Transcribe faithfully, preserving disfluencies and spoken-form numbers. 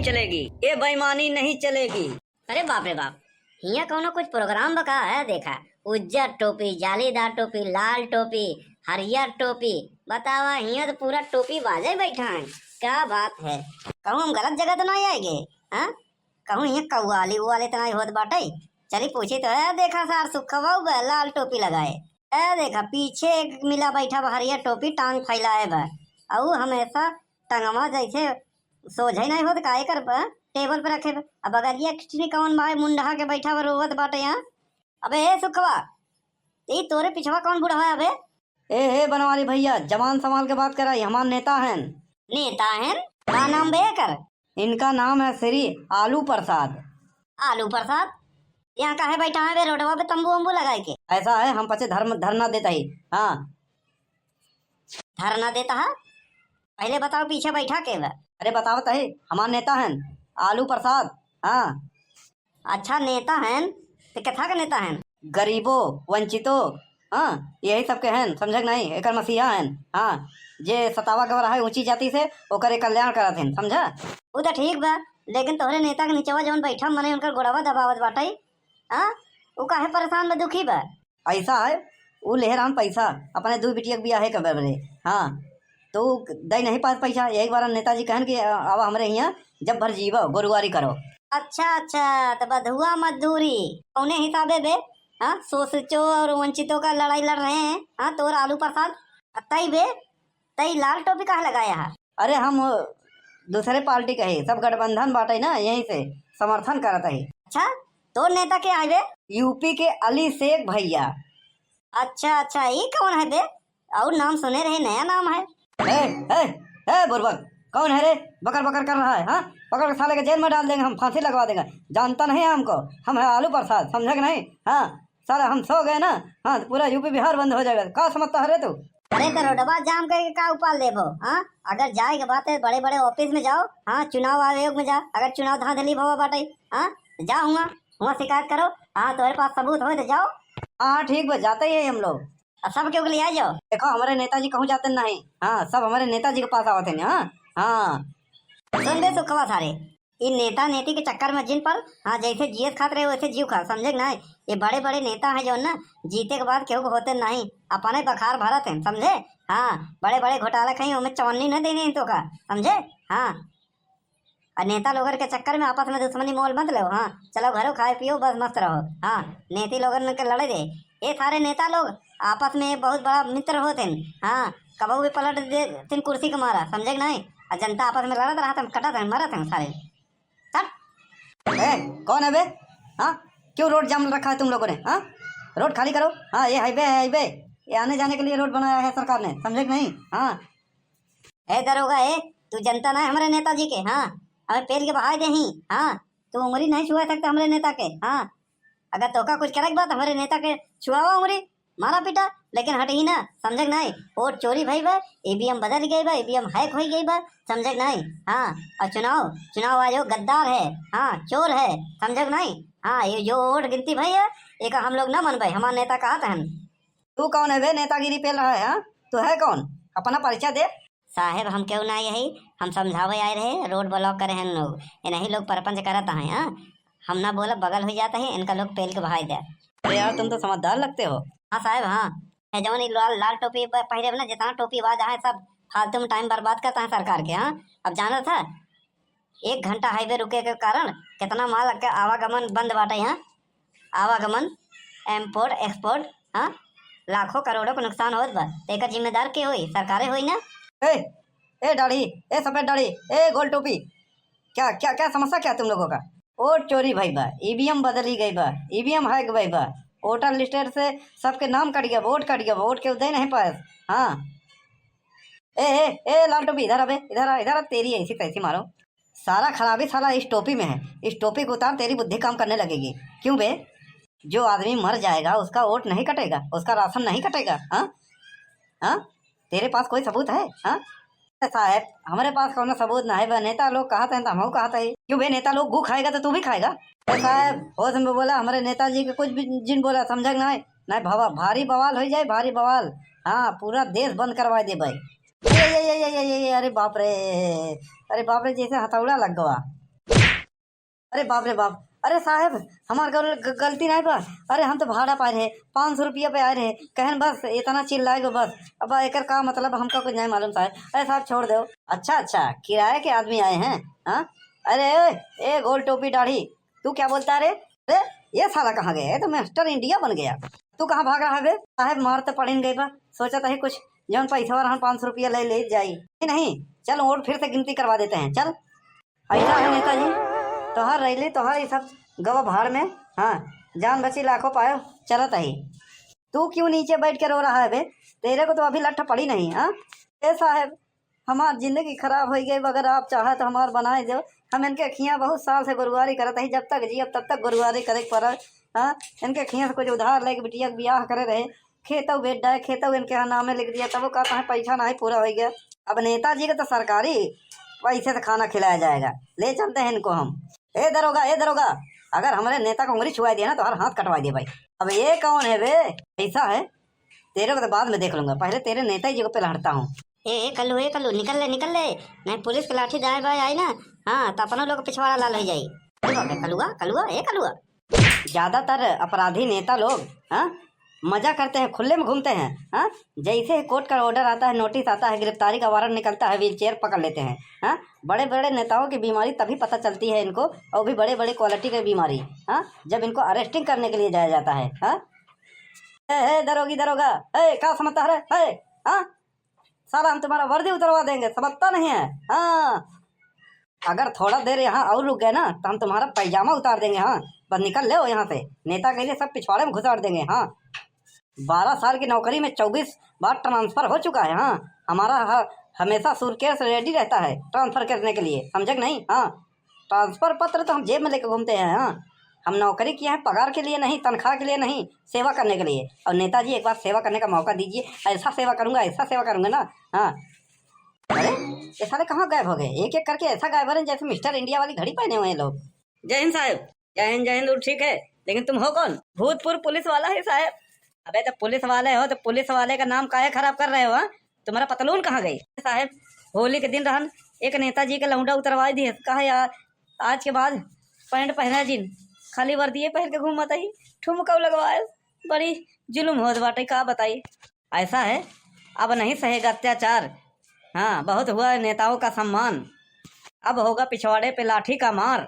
चलेगी, ये बेईमानी नहीं चलेगी। अरे बाप रे बाप, हियाँ कौनो कुछ प्रोग्राम बा का है? देखा, उज्जर टोपी, जालीदार टोपी, लाल टोपी, हरियर टोपी। बतावा, हियाँ तो पूरा टोपी बाजे बैठा है। क्या बात है? कहूँ हम गलत जगह तो ना आएगे? हाँ, कहूँ हियाँ कव्वाली उव्वाली तो ना होत बाटे? चली पूछी तो है। देखा सार सुखवा बा, लाल टोपी लगाए। ए देखा, पीछे एक मिला बैठा बा, हरियर टोपी टांग फैलाए बा, अउ हमेशा टंगवा जैसे सोझे नहीं होत, काहे कर बा, टेबल पे रखे बा। अब बगलिया किचनी कौन बा, मुंडहा के बैठा बा, रोवत बाटे यहाँ। अबे ए सुखवा, ई तोरे पिछवा कौन बूढ़ा है अबे? ए हे बनवारी भैया, जबान संभाल के बात करा, ई हमार नेता हैं। नेता हैं? का नाम बे एकर? इनका नाम है श्री आलू प्रसाद। आलू प्रसाद? यहाँ काहे बैठा है बे रोडवा पे तंबू वंबू लगाए के? ऐसा है, हम पचे धर्म धरना देता ही। हाँ। धरना देता है? पहले बताओ पीछे बैठा के बा? अरे बतावत है, हमार नेता हैं आलू प्रसाद। हाँ। अच्छा नेता हैं, तो कथा के नेता हैं? गरीबो, वंचितो, हाँ, यही सबके हैं, समझे के नहीं, एकर मसीहा हैं। हाँ, जे सतावा गवा रहा है ऊंची जाति से, ओकरे कल्याण करत हैं, समझा? वो तो ठीक बा, लेकिन तोहरे नेता के निचवा जौन बैठा मने उनकर गोड़वा दबावत बाटे, हाँ, वो काहे परेशान बा, दुखी बा? ऐसा है, ऊ लेहे रहन पैसा अपने दू बिटिया के बियाहे के बदले। हाँ, तो ऊ दे नहीं पास पैसा। यही बार नेताजी कहन कि, "आवा हमरे हियाँ, जब भर जीवा, गोरुआरी करो।" अच्छा, अच्छा, तो बधुआ मजदूरी कौने हिसाबे बे? हाँ, शोषितों और वंचितों का लड़ाई लड़ रहे हैं, हाँ, तोर आलू प्रसाद। तई बे, तई लाल टोपी काहे लगाया है? अरे हम दूसरे पार्टी के ही, सब गठबंधन बाटे ना, यहीं से समर्थन करत ही। अच्छा, तोर नेता के आए बे? यूपी के अली शेख भैया। अच्छा, अच्छा, ई कौन है बे? और नाम सुने रहे, नया नाम है। ए, ए, ए, बुर्बक, कौन है रे? बकर बकर कर रहा है, हाँ? पकड़ के साले के जेल में डाल देंगे हम, फांसी लगवा देंगे। जानता नहीं है हमको, हम है आलू प्रसाद, समझे कि नहीं? हाँ, साला हम सो गए ना, हाँ, तो पूरा यूपी बिहार बंद हो जाएगा। का समझता है रे तू? अरे तो रोडवा जाम करके का उपाल देबो, हाँ? अगर जाए के बात है बड़े बड़े ऑफिस में जाओ, हाँ, चुनाव आयोग में जा, अगर चुनाव धांधली भवा बाटे, हाँ, जा हुआ, हुआ शिकायत करो, हाँ, तोहरे पास सबूत हो तो जाओ। हाँ, ठीक बा, जाते ही है हम लोग। अब सब केहू के लिया जाओ। देखो, हमारे नेताजी कहूँ जाते नहीं। हाँ, सब हमारे नेताजी के पास आवत हैं। हाँ, हाँ। सुन बे सुखवा सारे, इ नेता नेती के चक्कर में जिन पर, हाँ, जैसे जियत खात रहे वैसे जीव खा, समझे कि नहीं? ये बड़े बड़े नेता हैं जो ना, जीते के बाद केहू के होते नहीं, अपने बखार भरत हैं, समझे? हाँ, बड़े बड़े घोटाला कहीं उनमें चवन्नी न देने हैं तो का, समझे? हाँ। और नेता लोगन के चक्कर में आपस में दुश्मनी मोल मत लो। हाँ, चलो घरों खाए पियो, बस मस्त रहो। हाँ, नेती लोगन के लड़े दे। ये सारे नेता लोग आपस में बहुत बड़ा मित्र होत हैं। हाँ, कबहू भी पलट दे तिन कुर्सी के मारा, समझे कि नहीं? और जनता आपस में लड़त रहत हैं, कटत हैं, मरत हैं सारे। चट। ए, कौन है बे? हाँ, क्यों रोड जाम रखा है तुम लोगों ने? हाँ, रोड खाली करो। हाँ, ये हाईवे है, हाईवे। ये आने जाने के लिए रोड बनाया है सरकार ने, समझे कि नहीं? हाँ। ए दरोगा, ए, तू जनता ना है हमरे नेताजी के, हाँ, हमें पेल के बहाय देही, हाँ, तू उंगली नहीं छुआ सकता हमरे नेता के, हाँ, अगर तोका कुछ करे के बा तो हमरे नेता के छुआवा उंगली, मारा पीटा, लेकिन हटही ना, समझे कि नहीं? वोट चोरी भई बा, ईवीएम बदल गई बा, ईवीएम हैक होई गई बा, समझे कि नहीं? हाँ, और चुनाव, चुनाव आयोग गद्दार है, हाँ, चोर है, समझे कि नहीं? हाँ, ये जो वोट गिनती भई है, एका हम लोग ना मनबे, हमार नेता कहत हन। तू कौन है बे, नेतागिरी पेल रहा है, हाँ? तू है कौन? अपना परिचय दे। साहेब, हम केहू ना यही, हम समझावे आए रहे, रोड ब्लॉक करे हैं लोग, इन्हीं लोग परपंच करत हैं, हाँ? हम ना बोलब, बगल हो जाता है, इनका लोग पेल के बहाई दे। अरे यार, तुम तो समझदार लगते हो। हाँ साहेब, हाँ। ये जवन ई लाल, लाल टोपी प-, पहिरे ना, जितना टोपी बाज है, सब फालतू में टाइम बर्बाद करता है सरकार के, हाँ? अब जाना था, एक घंटा हाईवे रुके के कारण कितना माल के आवागमन बंद बाटे, हाँ? आवागमन, इम्पोर्ट, एक्सपोर्ट, हाँ? लाखों करोड़ों के नुकसान होत बा। तो एकर जिम्मेदार के होई? सरकारे होई ना? ए, ए दाढ़ी, ए सफेद दाढ़ी, ए गोल टोपी, क्या, क्या, क्या समस्या क्या तुम लोगों का? वोट चोरी भई बा, ईवीएम बदली गई बा, ईवीएम हैक भई बा, वोटर लिस्ट से सबके नाम कट गया, वोट कट गया, वोट केहू दे नहीं पाए। हाँ। ए, ए, ए, लाल टोपी, इधर आ बे, इधर आ, इधर आ, तेरी ऐसी तैसी मारो। सारा खराबी साला इस टोपी में है, इस टोपी को उतार, तेरी बुद्धि काम करने लगेगी। क्यों बे? जो आदमी मर जाएगा, उसका वोट नहीं कटेगा, उसका राशन नहीं कटेगा? हाँ, हाँ, तेरे पास कोई सबूत है? हाँ, ए साहेब, हमरे पास कौनो सबूत ना है बे। नेता लोग कहत हैं तो हमहू कहत है। क्यों बे, नेता लोग गू खाएगा तो तू भी खाएगा? ए साहेब, होश में बोला, हमरे नेताजी के कुछ भी जिन बोला, समझे कि नहीं? नहीं बाबा, भारी बवाल हो जाए, भारी बवाल। हाँ, पूरा देश बंद करवा दे भाई। ये, ये, ये, अरे बाप रे, अरे बाप रे, जैसे हथौड़ा लग गवा। अरे बाप रे बाप, अरे साहेब, हमार गल-, ग-, गलती नाहीं बा। अरे हम तो भाड़ा पाए रहे, पाँच सौ रुपया पे आए रहे, कहन बस इतना चिल्लाए गो बस। अब एकर का मतलब, हमका कुछ नाहीं मालूम साहेब। अरे साहेब छोड़ दो। अच्छा अच्छा, किराए के आदमी आए हैं? हाँ, अरे ए, ए गोल टोपी दाढ़ी, तू क्या बोलता है रे? अरे ये साला कहाँ गया? ये तो मिस्टर इंडिया बन गया। तू कहाँ भाग रहा है बे? साहेब मार तो पड़िन गई बा, सोचत ही कुछ जौन पैसा रहन पाँच सौ रुपया ले ले जाई। नहीं नहीं, चल वोट फिर से गिनती करवा देते हैं, चल। ऐसा है नेताजी, तोहार रैली, तोहार ये सब गवा भाड़ में। हाँ, जान बची लाखों पायो, चलत ही। तू क्यों नीचे बैठ के रो रहा है बे? तेरे को तो अभी लठ पड़ी नहीं। हाँ ए साहेब, हमार जिंदगी खराब होइ गई, अगर आप चाहे तो हमार बनाए दो। हम इनके खिया बहुत साल से गुरुवारी करत ही, जब तक जियब तब तक गुरुवारी करे के पड़ल। हाँ, इनके खिया से कुछ उधार लेके बिटिया के बियाह करे रहे, खेतौ बेच डाए, खेतौ इनके यहाँ नामे लिख दिया, तब वो कहता है पैसा नाहीं पूरा होइ गया। अब नेताजी के तो सरकारी पैसे से खाना खिलाया जाएगा, ले चलते हैं इनको हम। ए दरोगा, ए दरोगा, अगर हमरे नेता को उंगली छुआ दिया ना तो हर हाथ कटवा दिया भाई। अब ये कौन है बे? ऐसा है, तेरे को तो बाद में देख लूंगा, पहले तेरे नेता जी को पे लहड़ता हूँ। ए, ए कल्लू, ए कल्लू, निकल ले, निकल ले, नहीं पुलिस के लाठी दाएं बाएं आई ना, हाँ, तो अपनों लोग पिछवाड़ा लाल हो जाई। अरे बाप रे, कलुआ, कलुआ, ए कलुआ। ज्यादातर अपराधी नेता लोग, हाँ, मजा करते हैं, खुले में घूमते हैं, हाँ। जैसे ही कोर्ट का ऑर्डर आता है, नोटिस आता है, गिरफ्तारी का वारंट निकलता है, व्हील चेयर पकड़ लेते हैं, हाँ। बड़े बड़े नेताओं की बीमारी तभी पता चलती है इनको, और भी बड़े बड़े क्वालिटी की बीमारी, हाँ, जब इनको अरेस्टिंग करने के लिए जाया जाता है, हाँ। ए, ए, दरोगी, दरोगा, ए, का समझता है रे? ए, हाँ? साला हम तुम्हारा वर्दी उतरवा देंगे, समझता नहीं है? हाँ, अगर थोड़ा देर यहाँ और रुक गए ना तो हम तुम्हारा पैजामा उतार देंगे। हाँ, बस निकल ले यहाँ से, नेता के लिए सब पिछवाड़े में घुसाड़ देंगे। हाँ, बारह साल की नौकरी में चौबीस बार ट्रांसफर हो चुका है। हाँ, हमारा ह-, हमेशा सूटकेस रेडी रहता है ट्रांसफर करने के लिए, समझे कि नहीं? हाँ, ट्रांसफर पत्र तो हम जेब में लेके घूमते हैं। हाँ, हम नौकरी किए हैं पगार के लिए नहीं, तनख्वाह के लिए नहीं, सेवा करने के लिए। और नेताजी एक बार सेवा करने का मौका दीजिए, ऐसा सेवा करूंगा, ऐसा सेवा करूंगा ना। हाँ, अरे, ये सारे कहाँ गायब हो गए? एक एक करके ऐसा गायब हो रहे हैं जैसे मिस्टर इंडिया वाली घड़ी पहने हुए हैं लोग। जय हिंद साहब। जय हिंद, जय हिंद, वो ठीक है, लेकिन तुम हो कौन? भूतपूर्व पुलिस वाला है साहब। अबे तो पुलिस वाले हो तो पुलिस वाले का नाम काहे खराब कर रहे हो, हाँ? तुम्हारा पतलून कहाँ गई साहब? होली के दिन रहन, एक नेताजी के लौंडा उतरवाई दिए, कहा यार आज के बाद पैंट पहना जिन, खाली वर्दिये पहन के घूमत ही, ठुमका लगवाए, बड़ी जुलुम होत बाटे, का बताई। ऐसा है, अब नहीं सहेगा अत्याचार। हाँ, बहुत हुआ है नेताओं का सम्मान, अब होगा पिछवाड़े पे लाठी का मार।